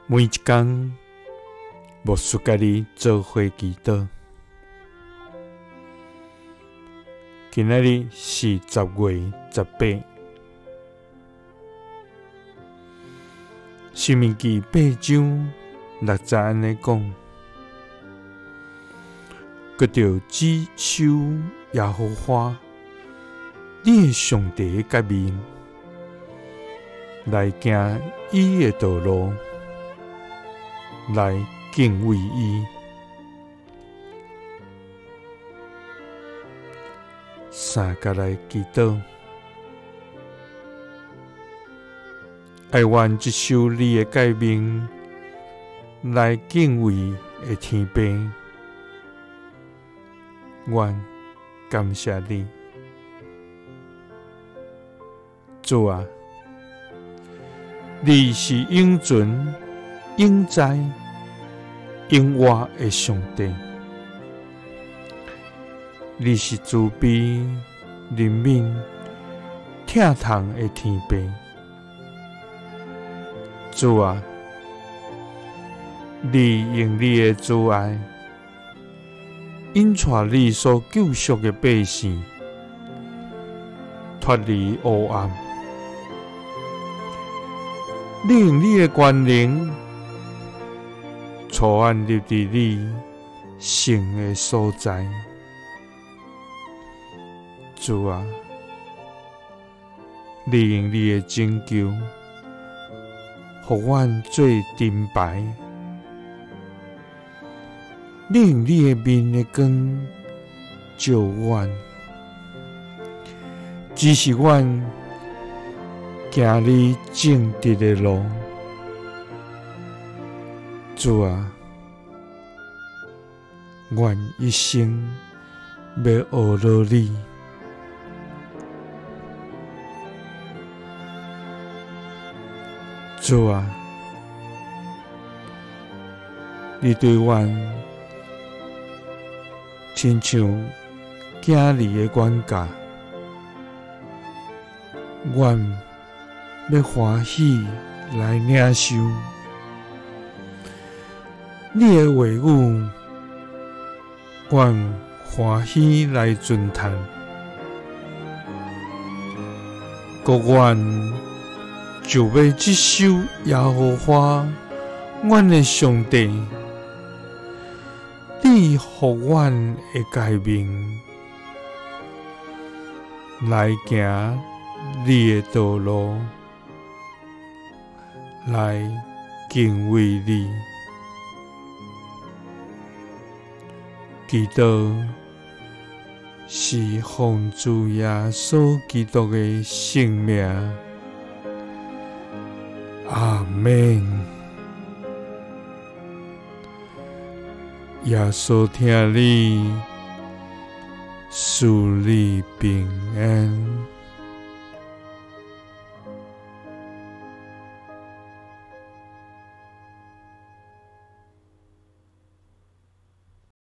每一工，牧师佮你做伙祈祷。今仔日是10月18，申命记8章6节按呢讲，阁著只守耶和华你的上帝的诫命，来行伊的道路，来敬畏伊。三佮来祈祷，爱阮执守你的诫命，来敬畏的天父，阮感谢你，主啊，你是永存、永在、永活的上帝，你是慈悲、怜悯、疼痛的天父。主啊，你用你的慈爱引带你所救赎的百姓脱离黑暗，你用你的权能带阮入伫你圣的所在。主啊，你用你的拯救，予阮做盾牌；你用你的面的光照阮，指示阮行你正直的路。主啊，阮一生欲学落你。主啊，你对阮亲像囝儿的管教，阮欲欢喜来领受你的话语，阮欢喜来遵行。阁阮就欲执守耶和华阮的上帝，你予阮的诫命，来行你的道路，来敬畏你。祈祷是奉主耶稣基督的圣名。阿们。耶稣疼你，赐你平安。